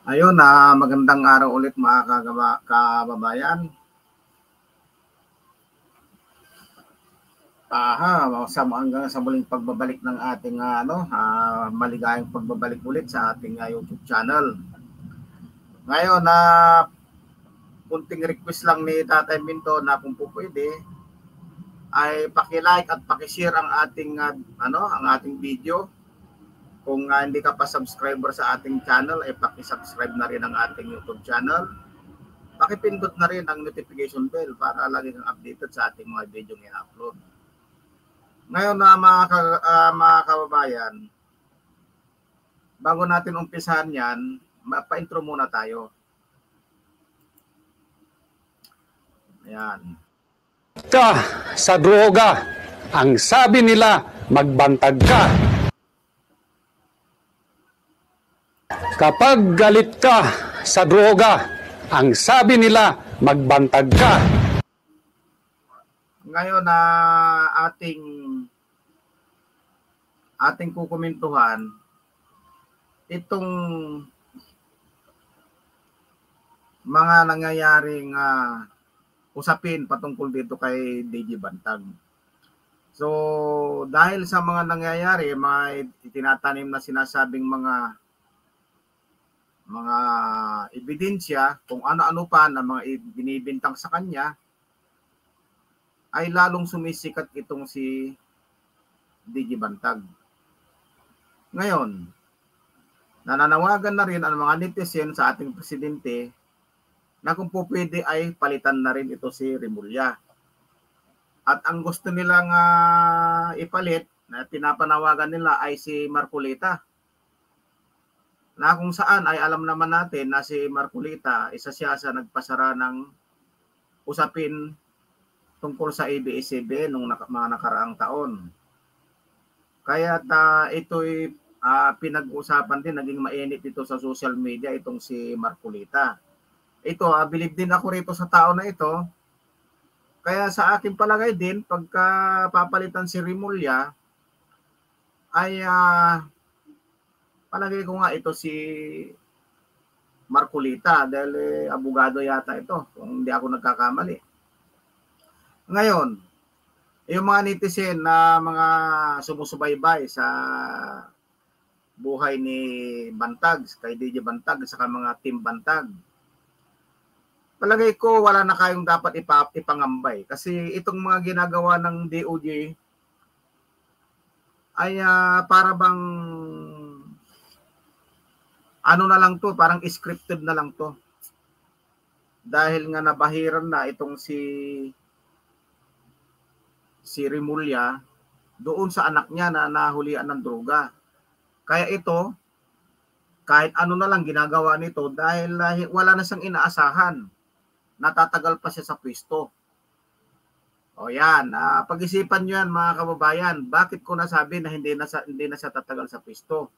Ayun, magandang araw ulit mga kababayan. Hanggang sa muling pagbabalik ng ating maligayang pagbabalik ulit sa ating YouTube channel. Ngayon, kunting request lang ni Tatay Minto na kung po pwede ay paki-like at paki-share ang ating ang ating video. Kung hindi ka pa subscriber sa ating channel, ay paki-subscribe na rin ang ating YouTube channel. Pakipindot na rin ang notification bell para lagi kang updated sa ating mga video na i-upload. Ngayon mga kababayan, bago natin umpisahan yan, pa-intro muna tayo. Ayan. Ka sa droga, ang sabi nila magbantag ka. Kapag galit ka sa droga, ang sabi nila magbantag ka. Ngayon ating kukumentuhan itong mga nangyayaring usapin patungkol dito kay DJ Bantag. So dahil sa mga nangyayari, may itinatanim na sinasabing mga ebidensya kung ano-ano pa na mga binibintang sa kanya, ay lalong sumisikat itong si DJ Bantag. Ngayon, nananawagan na rin ang mga netizen sa ating presidente na kung po pwede ay palitan na rin ito si Remulla. At ang gusto nilang ipalit na pinapanawagan nila ay si Marcolita. Na kung saan ay alam naman natin na si Marcolita, isa siya sa nagpasara ng usapin tungkol sa ABS-CBN nung mga nakaraang taon. Kaya ito'y pinag-usapan din, naging mainit ito sa social media itong si Marcolita. Ito, bilib din ako rito sa tao na ito. Kaya sa aking palagay din, pagka papalitan si Remulla, ay palagay ko nga ito si Marcolita dahil abogado yata ito, kung hindi ako nagkakamali. Ngayon, yung mga netizen na mga sumusubaybay sa buhay ni Bantag, kay DJ Bantag, saka mga team Bantag, palagay ko wala na kayong dapat ipangambay. Kasi itong mga ginagawa ng DOJ ay para bang ano na lang to, parang scripted na lang to. Dahil nga nabahiran na itong si Remulla doon sa anak niya na nahulian ng droga. Kaya ito, kahit ano na lang ginagawa nito dahil wala na siyang inaasahan. Natatagal pa siya sa pwesto. O yan, pag-isipan niyo yan mga kababayan, bakit ko nasabi na hindi na siya tatagal sa pwesto?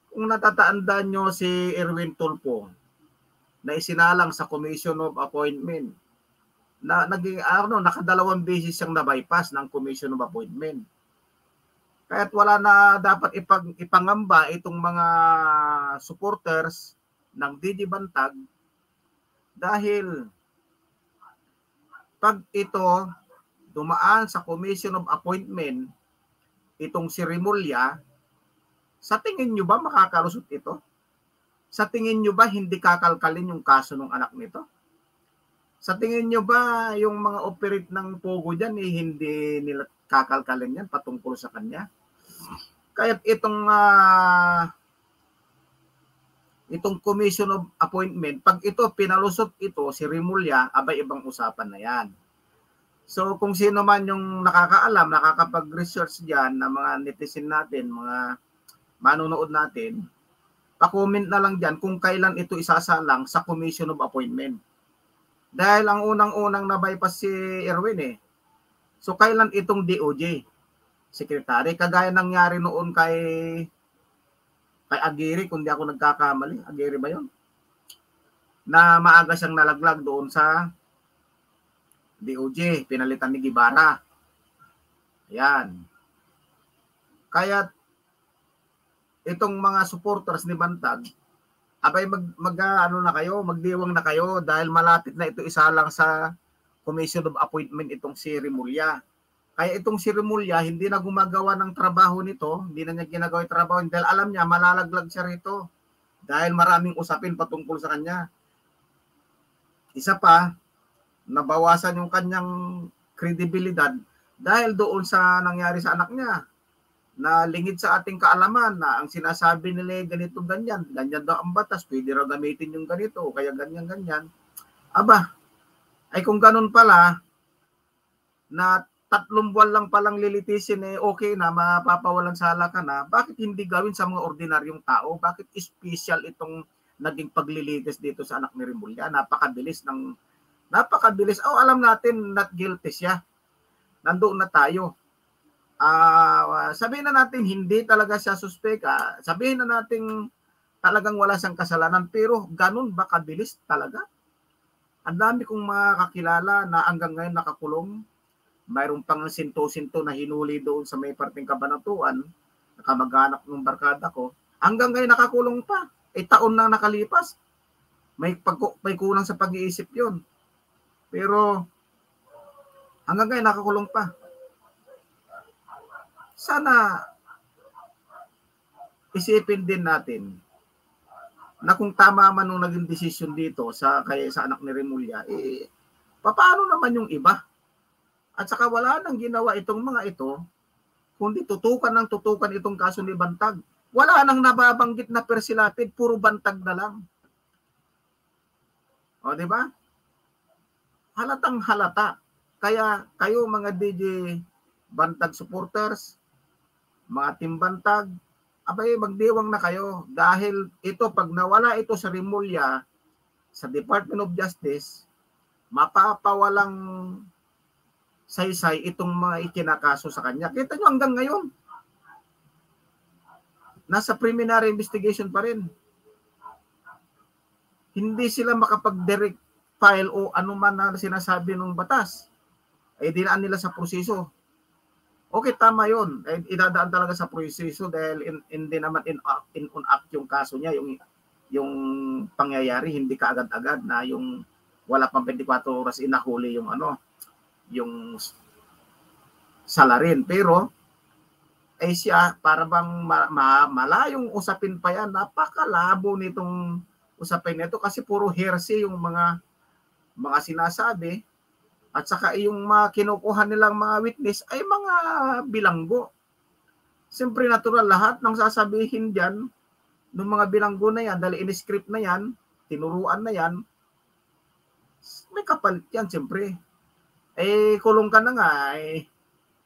Kung natatandaan niyo si Erwin Tulfo na isinalang sa Commission of Appointment, na nakadalawang beses siyang na-bypass ng Commission of Appointment. Kaya't wala na dapat ipangamba itong mga supporters ng DJ Bantag dahil pag ito dumaan sa Commission of Appointment, itong si Remulla, sa tingin nyo ba makakalusot ito? Sa tingin nyo ba hindi kakalkalin yung kaso ng anak nito? Sa tingin nyo ba yung mga operate ng Pogo dyan, hindi nila kakalkalin yan patungkol sa kanya? Kaya itong Commission of Appointment, pag ito pinalusot ito, si Remulla, abay ibang usapan na yan. So kung sino man yung nakakaalam, nakakapag-research dyan na mga netizen natin, mga manonood natin, pa-comment na lang dyan kung kailan ito isasalang sa Commission of Appointment. Dahil ang unang-unang na-bypass si Erwin So kailan itong DOJ secretary? Kagaya nangyari noon kay Aguirre, kung di ako nagkakamali. Aguirre ba yun? Na maaga siyang nalaglag doon sa DOJ. Pinalitan ni Guevara. Ayan. Kaya itong mga supporters ni Bantag, abay ano na kayo, magdiwang na kayo dahil malapit na ito isa lang sa Commission of Appointment itong si Remulla. Kaya itong si Remulla hindi na gumagawa ng trabaho nito, hindi na niya ginagawa yung trabaho dahil alam niya malalaglag siya rito dahil maraming usapin patungkol sa kanya. Isa pa, nabawasan yung kanyang kredibilidad dahil doon sa nangyari sa anak niya na lingid sa ating kaalaman na ang sinasabi nila ganito ganyan daw ang batas, pwede raw gamitin yung ganito, kaya ganyan. Aba, ay kung ganun pala na 3 buwan lang palang lilitisin okay na, mapapawalan sala ka na, bakit hindi gawin sa mga ordinaryong tao? Bakit special itong naging paglilitis dito sa anak ni Remulla? Napakabilis. Alam natin not guilty siya. Nandoon na tayo. Sabihin na natin hindi talaga siya suspect. Sabihin na natin talagang wala siyang kasalanan, pero ganun ba kabilis talaga? Ang dami kong mga kakilala na hanggang ngayon nakakulong. Mayroon pang sinto-sinto na hinuli doon sa may parting Kabanatuan, nakamag-anak ng barkada ko. Hanggang ngayon nakakulong pa. Taon na nakalipas. May kulang sa pag-iisip yun. Pero hanggang ngayon nakakulong pa. Sana isipin din natin na kung tama man nung naging desisyon dito sa anak ni Remulla, paano naman yung iba? At saka wala nang ginawa itong mga ito, kundi tutukan itong kaso ni Bantag. Wala nang nababanggit na persilapid, puro bantag na lang. O, di ba? Halatang halata. Kaya kayo mga DJ Bantag supporters, mga team Bantag, abay magdiwang na kayo dahil ito, pag nawala ito sa Remulla, sa Department of Justice, mapapawalang saysay itong mga ikinakaso sa kanya. Kita nyo hanggang ngayon, nasa preliminary investigation pa rin. Hindi sila makapag-direct file o anuman na sinasabi ng batas. Dinaan nila sa proseso. Okay, tama yun. Idadaan talaga sa proseso dahil hindi naman in on act yung kaso niya, yung pangyayari, hindi ka agad-agad na yung wala pang 24 oras inahuli yung yung salarin. Pero siya para bang malayong usapin pa yan. Napakalabo nitong usapin nito kasi puro hearsay yung mga sinasabi. At saka yung mga kinukuha nilang mga witness ay mga bilanggo. Siyempre natural lahat ng sasabihin diyan ng mga bilanggo na yan, dahil in-script na yan, tinuruan na yan, may kapalit yan siyempre. Kulong ka na nga,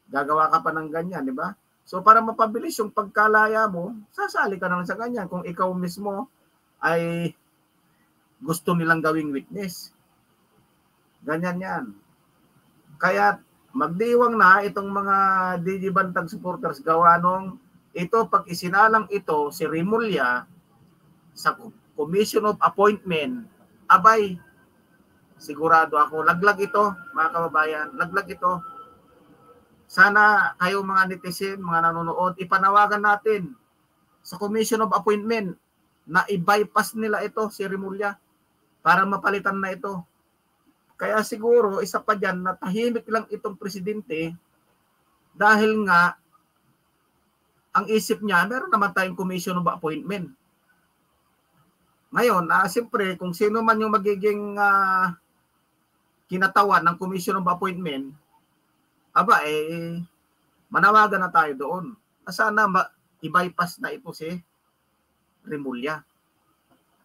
gagawa ka pa ng ganyan, di ba? So para mapabilis yung pagkalaya mo, sasali ka naman sa ganyan kung ikaw mismo ay gusto nilang gawing witness. Ganyan yan. Kaya magdiwang na itong mga DJ Bantag supporters gawa nung ito, pag isinalang ito si Remulla sa Commission of Appointment, abay, sigurado ako, laglag ito mga kababayan, laglag ito. Sana kayo mga netizen, mga nanonood, ipanawagan natin sa Commission of Appointment na i-bypass nila ito si Remulla para mapalitan na ito. Kaya siguro, isa pa dyan, na tahimik lang itong presidente dahil nga, ang isip niya, meron naman tayong Commission of Appointment. Ngayon, siyempre, kung sino man yung magiging kinatawan ng Commission of Appointment, manawagan na tayo doon. Sana i-bypass na ito si Remulla.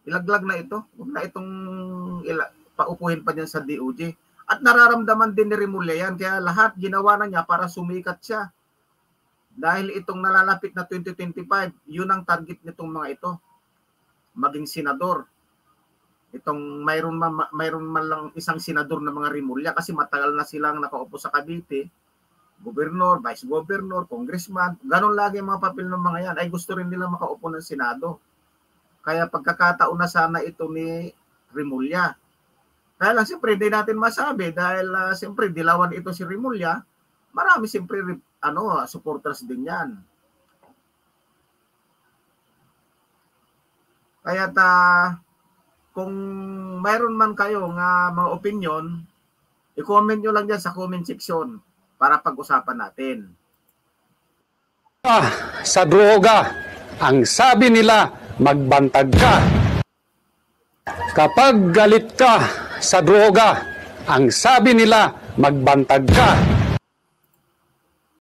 Ilaglag na ito. Huwag na itong paupuhin pa niyan sa DOJ. At nararamdaman din ni Remulla yan. Kaya lahat ginawa na niya para sumikat siya. Dahil itong nalalapit na 2025, yun ang target nitong mga ito. Maging senador. Itong mayroon man lang isang senador na mga Remulla kasi matagal na silang nakaupo sa Cavite. Gobernador, vice governor, congressman. Ganon lagi mga papel ng mga yan. Ay gusto rin nila makaupo ng Senado. Kaya pagkakataon na sana ito ni Remulla. Kaya lang siyempre hindi natin masabi dahil siyempre dilawan ito si Remulla. Marami siyempre supporters din yan. Kaya kung mayroon man kayo nga mga opinion, i-comment nyo lang dyan sa comment section para pag-usapan natin. Sa droga, ang sabi nila, magbantag ka. Kapag galit ka sa droga, ang sabi nila, magbantag ka.